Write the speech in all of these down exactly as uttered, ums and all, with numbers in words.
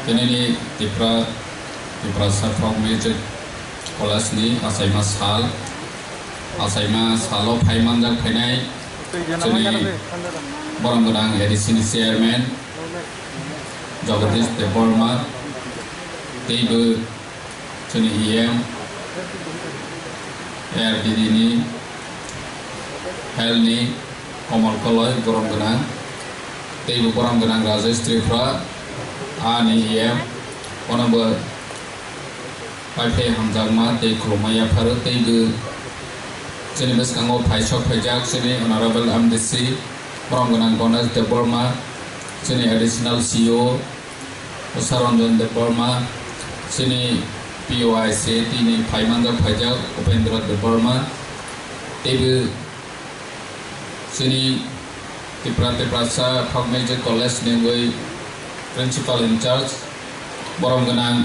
Tinini Tipra, Tiprasa Folk Music College ni achaima sal, achaima salo phai manjak phainai chini borok gwnang A D C ni chairman Jagadish Debbarma, teibo chini E M, A R D D ni, health ni, Komol Koloi, borom gwnang, teibo borom gwnang Rajesh Tripura, ani E M, bono bo pai phai hamjakma tei khulumma yapharo, teibo chini bwskango phaisok phaijak chini Honorable M D C, borom gwnang Ganesh Debbarma, chini Additional C E O, Saranjan Debbarma, chini P O I C T ni phai manjak phaijak Upendra Debbarma, teibo chini Tipra Tiprasa Folk Music College ni wngwi principal in charge, borom gwnang,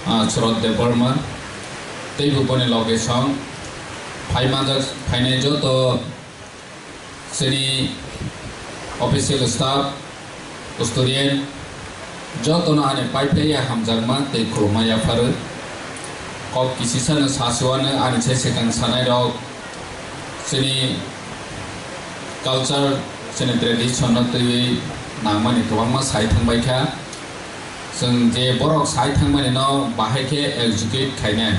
ah, Surat Debbarma, teibo boni loge song phai manjak phainai joto chini official staff, student, jotono ani pai phaiya hamjakma tei khulumma yapharo. Kok kisisano sasiwano ani se swkang sanairok chini culture, chini tradition no twiwi nangmani kwbangma sai thangbai kha. Chwng je borok sai thangmani no bahai khe execute khainai,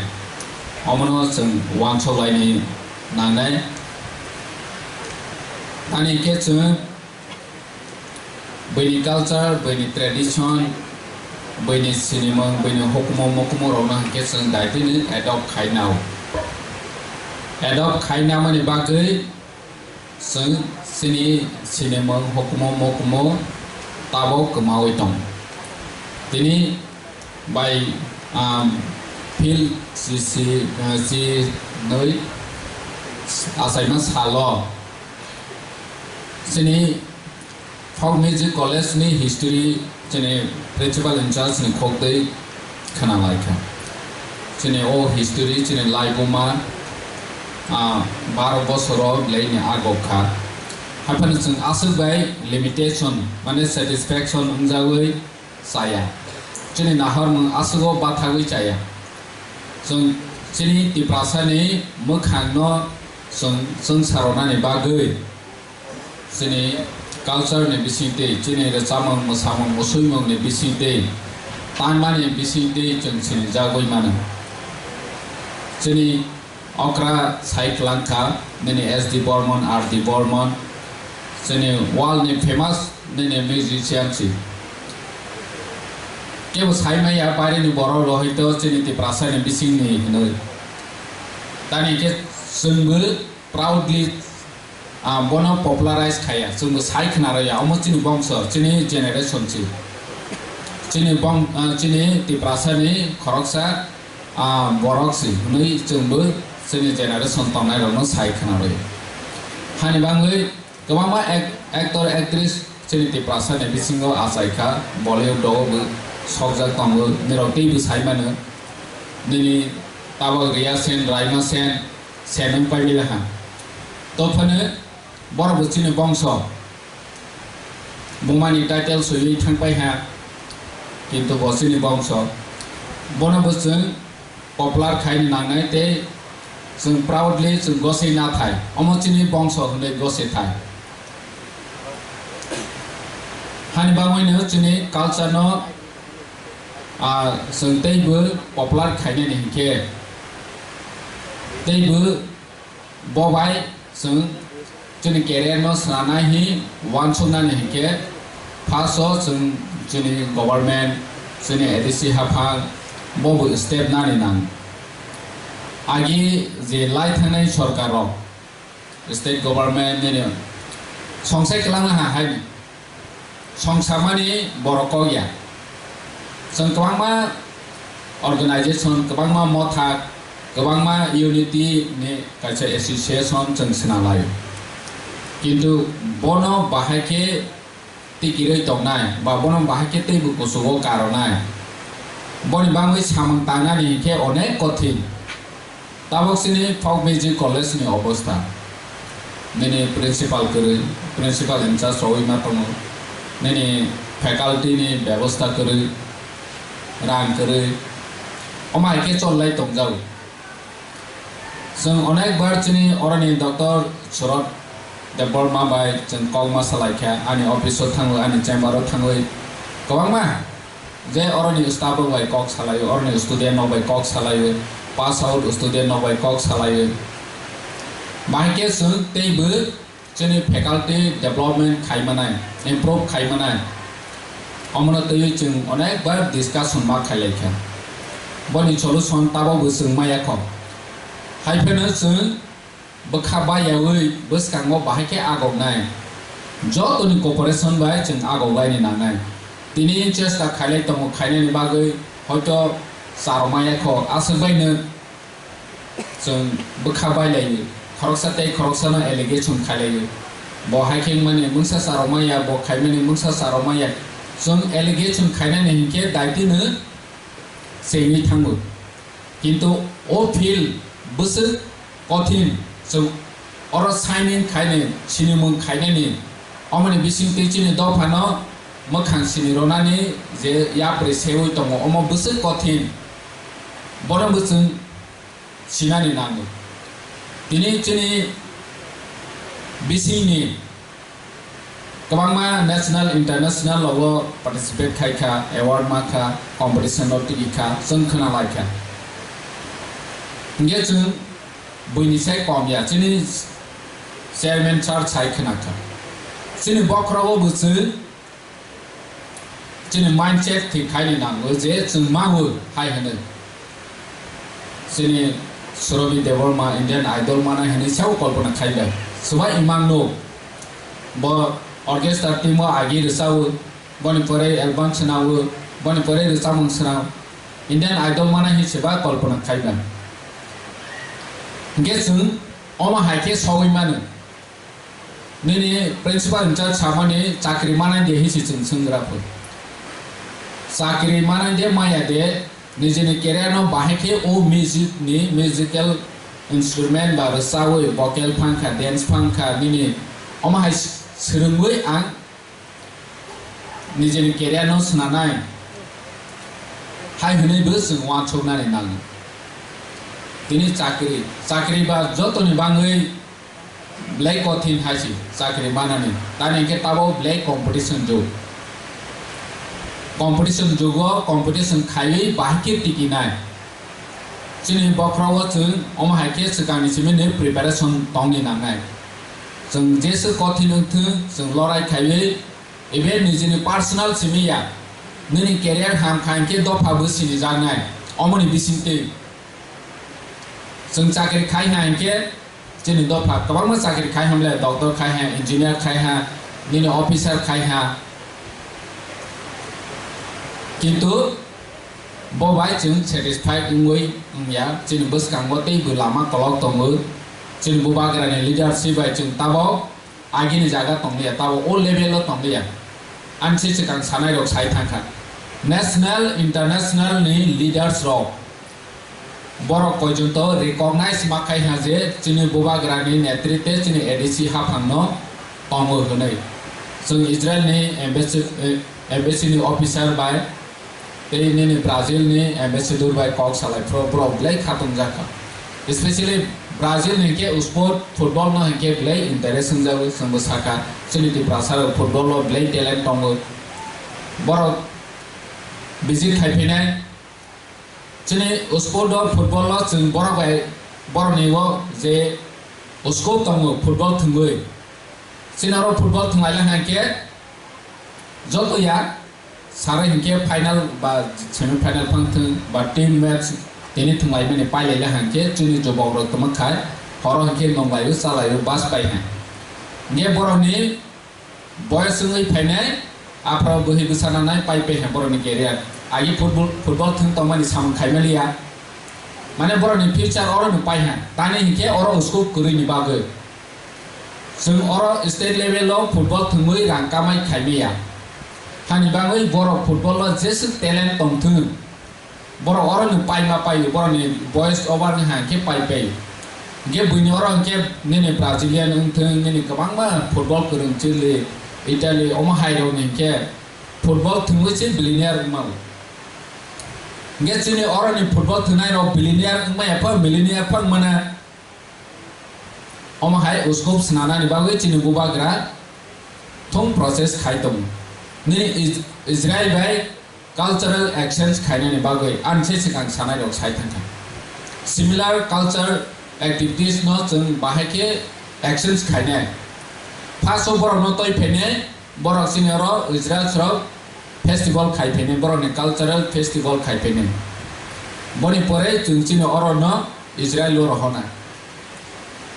omono chwng uansuk laini nangnai. Ani khe chwng buini culture, buini tradition, buini sinimung, buini hukumu mukumu rokno hinkhe chwng daitino adopt khainao. Adopt khainamani bagwi chwng chini sinimung, hukumu mukumu tabok kwmawi tong. Tini bai, um, phil si, si, uh, si nwi achaima salo chini Folk Music College ni history chini principal in charge ni khok twi khna lai kha. Chini o history chini laibuma, ah, baro bosoro leini agok kha. Haphano chwng aswk bai limitation, mane satisfaction wngjagwi chaya. Chini nahormung aswk o bathagwi chaya. Chwng chini Tiprasa ni mwkhang no chwng, chwng saronani bagwi chini culture ni bisingtwi, chini rwchapmung, mwsamung, musuimung ni bisingtwi, tanmani bisingtwi chwng sinijagwi mano. Chini okra sai kwlangkha, nini S D Burman, R D Burman, chini world ni famous nini musician si. Kebo sai maya, baire ni borok rohito chini Tiprasa ni bising ni hinwi. Tani khe chwngbo proudly, ah, bono popularize khaya, chwngbo sai khna rwya, omo chini bongso, chini generation si. Chini bong-, ah, chini Tiprasa ni khoroksa, ah, borok si, hwnwi chwngbo chini generation tongnai rokno sai khna rwya. Hani bangwi kwbangma ac-, actor, actress chini Tiprasa ni bisingo achai kha, Bollywood rogo bo sokjak tongo, nirok teibo sai mano. Nini tabok Riya Sen, Raima Sen, Sen wng pai bila ha. To phano borok bo chini bongso. Bumani title swiwi thang pai ha. Kintu bo chini bongso. Bono bo chwng popular khai nangnai tei chwng proudly chwng gosei na thai. Omo chini bongso hwnwi gosei thai. Hani bagwino chini culture no, ah, chwng teibo popular khainani hinkhe teibo bo bai chwng chini career no swnamnai hi uansuknani hinkhe first o chwng chini government, chini A D C haphang bobo step nani nang. Agi je lai thangnai sorkar rok, state government nini songsai kwlangna ha hai songsamani borok kok ya. Chwng kwbangma organization, kwbangma mothak, kwbangma unity ni kaisa association chwng swnam lai. Kintu bono bahai khe tikirwi tongnai ba bono bahai khe teibo kuchugo karonai. Boni bangwi samung tangnani hinkhe onek kothin. Tabok chini Folk Music College ni obostha. Nini principal kwrwi, principal in charge rogwi ma tongo. Nini faculty ni bebosta kwrwi, rang kwrwi, omo hai khe chol lai tongjago. Chwng onek bar chini oroni Doctor Surat Debbarma bai chwng kok ma salai kha, ani office o thangwi, ani chamber o thangwi kwbangma je oroni staff rok bai kok salai o, oroni student rok bai kok salai o, pass out student rok bai kok salai o. Bahai khe chwng teibo chini faculty development khai manai, improve khai manai, omono twiwi chwng onek bar discussion ma khai lai kha. Boni solution tabok bo chwng maya kho. Hai phano chwng bwkha bayaui bwskango bahai khe agoknai. Jotoni cooperation bai chwng agok laini nangnai. Tini chesta khailai tongo, khainani bagwi hoito charwmaya kho, aswk baino chwng bwkha bailaio, khoroksa tei khoroksano allegation khailaio. Bo hai khe wngmani mungsa charwmaya, bo khaimani mungsa charwmaya. Chwng allegation khainani hinkhe daitino chengwi thango. Kintu o field bwswk kothin, chwng oro signing khainai, sinimung khainani, omoni bisingtwi chini dophano mwkhang sini rwnani je yapri seui tongo, omo bwswk kothin, bono bo chwng sinani nango. Tini chini bisingni kwbangma national, international o participate khai kha, award ma kha, competition o tigi kha, chwng khna lai kha. Hinkhe chwng buini sai kom ya, chini chairman sir sai khna kha. Chini bokhorogo bo chwng chini mindset thik khaini nango je chwng mango hai hwnwi. Chini Surobi Debbarma Indian Idol manai hwnwi sao kolpona khai bai. Swbai imang no bo orchestra team o agi rwsao, boni pore album swnao, boni pore rwchapmung swnao. Indian Idol manai hwnwi swbai kolpona khai bai. Hinkhe chwng omo hai khe sogwi mano. Nini principal in charge samani chakri manai de hinsi chwng swngra pho. Chakri manai de maya de, nijini career no bahai khe o music ni musical instrument ba rwchawi vocal phang kha, dance phang kha, nini omo hai swrwngwi ang nijini career no swnanai hai hwnwi bo chwng uansuknani nango. Tini chakri, chakri ba jotoni bangwi belai kothin hai se chakri manani. Tani hwnkhe tabok belai competition jug. Competition jugo competition khaiwi bahai khe tikinai. Chini bokhorok o chwng omo hai khe swkangni simi ni preparation tongni nangnai. Chwng jeswk kothin wngthwng, chwng lorai khaiwi, even nijini personal simi ya, nini career ham kha hinkhe dopha bo sinijaknai. Omoni bisingtwi chwng chakri khai ha hinkhe chini dopha kwbangma chakri khai hamle, doctor khai ha, engineer khai ha, nini officer khai ha. Kintu bo bai chwng satisfied wngwi wngya, chini bwskango teibo lama kolok tongo. Chini bubagrani leadership bai chwng tabok agini jaga tongliya, tabok o level o tongliya. Ani se swkang sanai rok sai thangkha. National, international ni leaders rok borok koijon to recognize ma khai ha je chini bubagrani netritwe chini A D C haphang no tongo hwnwi. Chwng Israel ni embassy, eh, embassy ni officer bai tei nini Brazil ni ambassador bai kok salai phro borok belai khatung jakha. Especially Brazil ni hwnkhe sport football no hwnkhe belai interest wngjago, chwngbo sakha chini Tiprasa rok football o belai talent tongo. Borok visit khai phinai. Chini sport o, football o chwng borok bai, borok ni o je scope tongo football thwngwi. Chini oro football thwnglaila hwnkhe joto ya sari hwnkhe final ba semi final phang thwng ba team match tini thwnglaimani pailaila hwnkhe chini jobok rok tongma khai horo hwnkhe nonglaio chalaio bus pai hai. Hwnkhe borok ni boyos wngwi phainai, aphro bwrwi bwsa nanai pai pai ha borokni career. Agi football, football thwng tongmani samung khaimaliya. Mane borokni future oro no pai ha. Tani hinkhe oro scope kwrwini bagwi. Chwng oro state level o football thwngwi rang kamai khaimaya. Hani bagwi borok football o jeswk talent tongthwng. Borok oro no paima paio, borokni boyos over ni hai khe pai pai. Hwnkhe buini oro hwnkhe nini Brazilian wngthwng, nini kwbangma football kwrwng chili, Italy, omo hai rok ni hinkhe football thwngwi se billionaire wngmano. Hinkhe chini oroni football thwngnai rok billionaire wngmaya pha, millionaire pha wngmana. Omo hai uskup swnanani bagwi chini bubagra thung process khai tongo. Nini Is-, Israel bai cultural exchange khainani bagwi ani se swkang sanai rok sai thangkha. Similar culture activities no chwng bahai khe exchange khainai. First o borok no toi phainai, borok chini oro Israel rok festival khai phainai, borok ni cultural festival khai phainai. Boni pore chwng chini oro no Israel o rohona.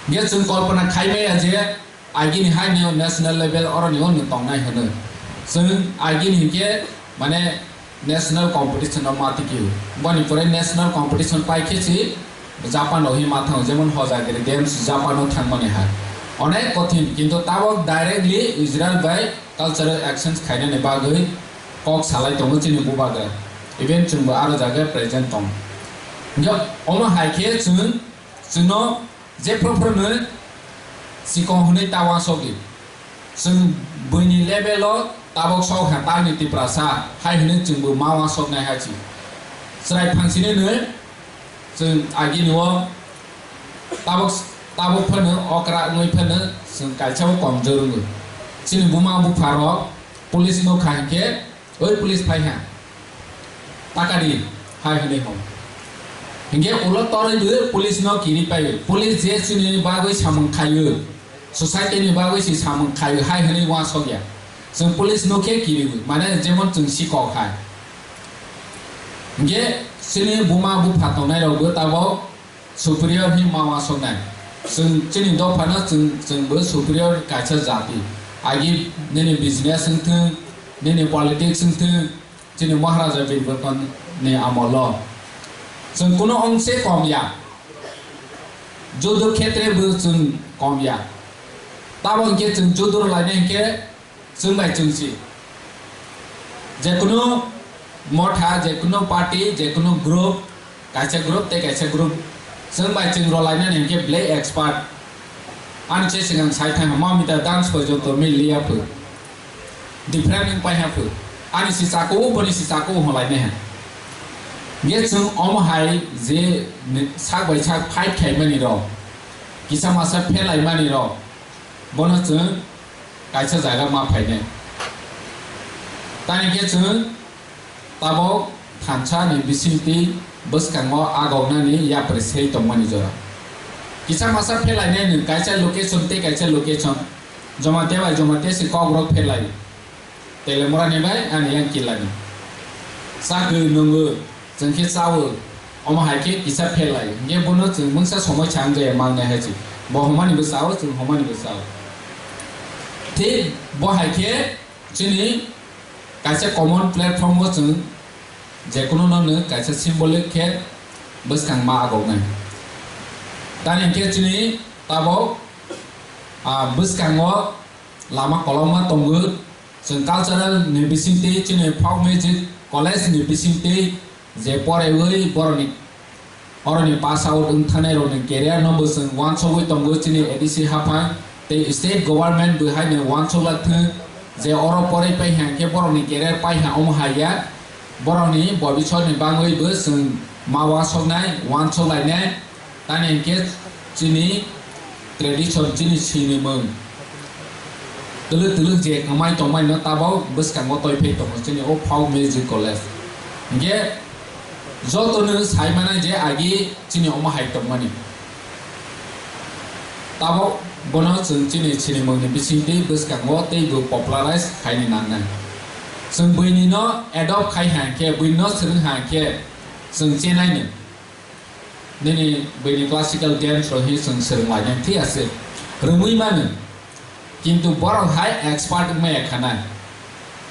Hinkhe chwng kolpona khai maya je agini hai ni national level oro ni o ni tongnai hwnwi. Chwng agini hinkhe mane national competition o ma tiki. Boni pore national competition pai khe si Japan o hi ma thango, jemon Hojagiri Games Japan o thangmani hai. Onek kothin, kintu tabok directly Israel bai cultural exchange khainani bagwi kok salai tongo chini bubagra. Even chwngbo aro jaga present tong. Hinkhe omo hai khe chwng, chwngno jephru phruno sikong hwnwi ta uansukdi. Chwng buini level o tabok sok ha, tamni Tiprasa hai hwnwi chwngbo ma uansuknai hai si. Chwrai phangsini nwi chwng agini o tabok, tabok phano okra wngwi phano chwng kaisa bo komjor wngo. Chini buma bupha rok police no kha hinkhe, "Oi police phai ha, taka di," hai hwnwi hwn. Hinkhe ulo torwi bo police no kiri pai. Police je chini bagwi samung khaio, society ni bagwi si samung khaio hai hwnwi uansukya. Chwng police no khe kiriwi, mane jemon chwng sikok hai. Hinkhe chini buma bupha tongnai rok bo tabok superior hi ma uansuknai. Chwng chini dophano chwng, chwngbo superior kaisa jati. Agi nini business wngthwng, nini politics wngthwng, chini Maharaja Birbikrama ni amolo chwng kuno ongse kom ya. Judo khetre bo chwng kom ya. Tabo hinkhe chwng judo lainai hinkhe chwng bai chwng si. Jekunu motha, jekunu party, jekunu group, kaisa group tei kaisa group, chwng bai chwng rwlainani hinkhe belai expert. Ani se swkang sai thangma mita dance porjonto miliya phu. Different wng pai ha phu. Ani si chakao, boni si chakao hwnlainai ha. Nge chwng omo hai je ni-, sak bai sak fight khaimani rok, kisa masa phelaimani rok, bono chwng kaisa jaga ma phainai. Tani khe chwng tabok thansa ni bisingtwi bwskango agoknani yapri sei tongmani jora. Kisa masa phelainai nwng kaisa location tei kaisa location, Jamatia bai Jamatia se kokrok phelai. Telemorani bai ani yang kilani. Chakwi nwngo, chwng khe chawo. Omo hai khe kisa phelai. Hinkhe bono chwng mungsa somoi changjaya mangnai hai se. Bo homani bo chawo, chwng homani bo chawo. Thik bo hai khe chini kaisa common platform o chwng jekunu no nwng kaisa symbolic khe bwskang ma agoknai. Tani hinkhe chini tabok, ah, bwskango lama kolokma tongo. Chwng cultural ni bisingtwi, chini folk music college ni bisingtwi je poraiwi borokni, oroni pass out wng thangnai rokni career no bo chwng uansugwi tongo chini A D C haphang tei state government bo haino uansuk lak thwng je oro porai pai hang khe borokni career pai ha omo hai ya. Borokni bobiswrni bangwi bo chwng ma uansuknai, uansuk lainai. Tani hinkhe chini tradition, chini sinimung twlwk twlwk je kwmai tongmani no tabok bwskango toi phai tongo chini o folk music college. Hinkhe jotono sai mano je agi chini omo hai tongmani. Tabok bono chwng chini sinimungni bisingtwi bwskango teibo popularize khaini nangnai. Chwng buini no adopt khai ha hinkhe, buini no swrwng ha hinkhe chwng chenaino. Nini buini classical dance rok hi chwng swrwng lainai, thik ase, rwngwi mano. Kintu borok hai expert wngmaya khanai,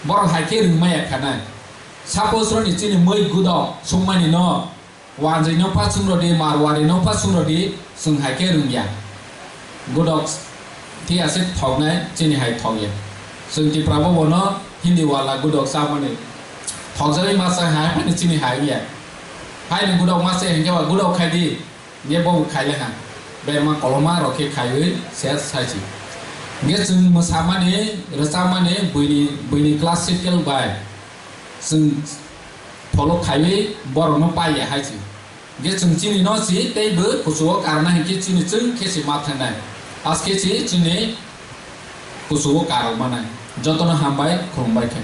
borok hai khe rwngmaya khanai. Suppose roni chini mwi gudok sungmani no, wanjwi no pha sung rodi, marwari no pha sung rodi, chwng hai khe rwngya. Gudok thik ase thoknai, chini hai thokya. Chwng Tipra bo bono Hindi wala gudok chamani thokjagwi masa hai phani chini hai ya. Hai ni gudok masa hinkhe ba gudok khai di, nge bo khai le ha. Berma koloma rok khe khaiwi ses sai si. Hingke chwng mwsamani, rwchapmani buini, buini classical bai chwng follow khaiwi borokno paiya hai se. Hingke chwng chini no si teibo kuchugo karna hinkhe chini chwng khe se ma thangnai. Aske se chini kuchugo karok manai. Jotono hambai, khulumbai khe.